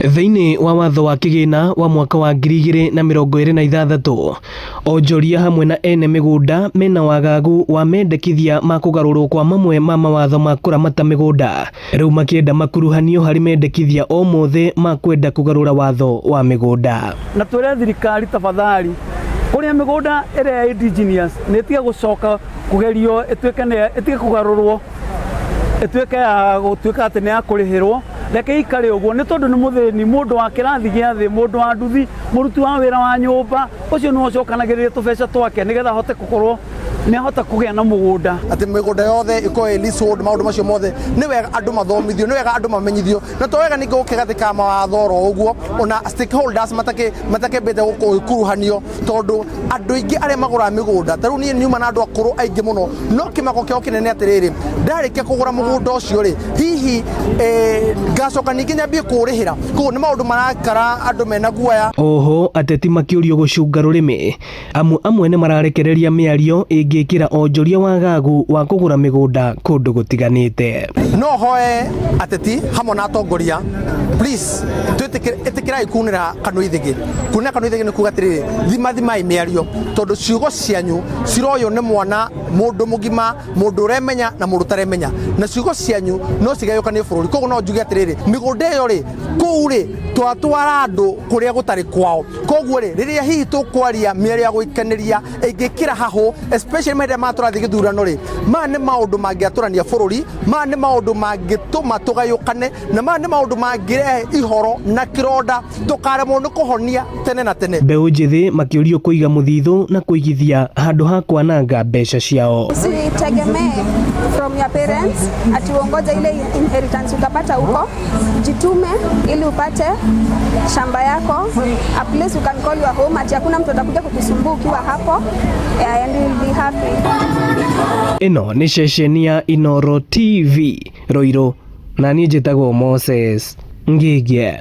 Thĩinĩ wa watho wa kĩgĩna wa mwaka wa 2026, onjoria hamwe na ene mĩgũnda mena wagagu wa mendekithia ma kũgarũrwo kwa mamwe ma mawatho ma kũramata mĩgũnda, rĩu makĩenda makuruhanio harĩ mendekithia o mothe ma kwenda kũgarũra watho wa mĩgũnda. Na twĩre thirikari tafadhali, kũrĩa mĩgũnda ĩrĩa ya indigenous nĩ ĩtige gũcoka kũgerio ĩtuĩke nĩ ĩtige kũgarũrwo ĩtuĩke ya gũtuĩka atĩ nĩ ya kũrĩhĩrwo. Reke ikare ũguo nĩ tondũ nĩ mũthĩni, mũndũ wa kĩrathi gĩa thĩ, mũndũ wa nduthi, mũruti wa wĩra wa nyũmba, ũcio nĩwe ũcokanagĩrĩria tũbeca twake nĩgetha ahote gũkorwo nĩ ahota kũgĩa na mũgũnda. Atĩ mĩgũnda yothe ĩkorwo ĩ leasehold, maũndũ macio mothe nĩ wega andũ mathomithio, nĩ wega andũ mamenyithio, na to wega ningĩ gũkĩgathĩka mawatho oro ũguo ona stakeholders matakĩambĩte gũkuruhanio, tondũ andũ aingĩ arĩa magũraga mĩgũnda ta rĩu niĩ nyuma na andũ akũrũ aingĩ mũno, no kĩmako kĩao kĩnene atĩrĩrĩ, ndarĩkia kũgũra mũgũnda ũcio rĩ, hihi ngacoka ningĩ nyambie kũũrĩhĩra? Koguo nĩ maũndũ marakara andũ mena guoya. Oho ateti makĩũrio gũcunga rũrĩmĩ amu amwe nĩ mararekereria mĩario ĩngĩkĩra onjoria wagagu wa kũgũra mĩgũnda kũndũ gũtiganĩte. No hoe ateti hamwe na atongoria, please, twĩtĩkĩre, ĩtĩkĩrai kunĩra kanua ithĩgĩ. Kunĩra kanua ithĩgĩ nĩ kuga atĩrĩrĩ, thimathimai mĩario, tondũ ciugo cianyu ciroywo nĩ mwana, mũndũ mũgima, mũndũ ũremenya na mũndũ ũtaremenya, na ciugo cianyu no cigayũkanie bũrũri. Koguo no njuge atĩrĩrĩ, mĩgũnda ĩyo rĩ, kũu rĩ, twatwara andũ kũrĩa gũtarĩ kwao. Koguo rĩ, rĩrĩa hihi tũkwaria mĩario ya gũikanĩria ĩngĩkĩra hahũ, especially mahinda maya tũrathiĩ gĩthurano rĩ, maya nĩ maũndũ mangĩatũrania bũrũri, maya nĩ maũndũ mangĩtũma tũgayũkane, na maya nĩ maũndũ mangĩrehe ihoro na kĩronda tũkaremwo nĩ kũhonia tene na tene. Mbeũ njĩthĩ makĩũrio kũiga mũthithũ na kũigithia handũ ha kwananga mbeca ciao. Usitegemee from your parents ati uongoje ile inheritance utapata huko. Jitume ili upate shamba yako, a place you can call your home, ati hakuna mtu atakuja kukusumbua ukiwa hapo, yeah, and you will be happy. Ĩno nĩ ceceni ya Inooro TV Ruiru, na niĩ njĩtagwo Moses Ngĩgĩ.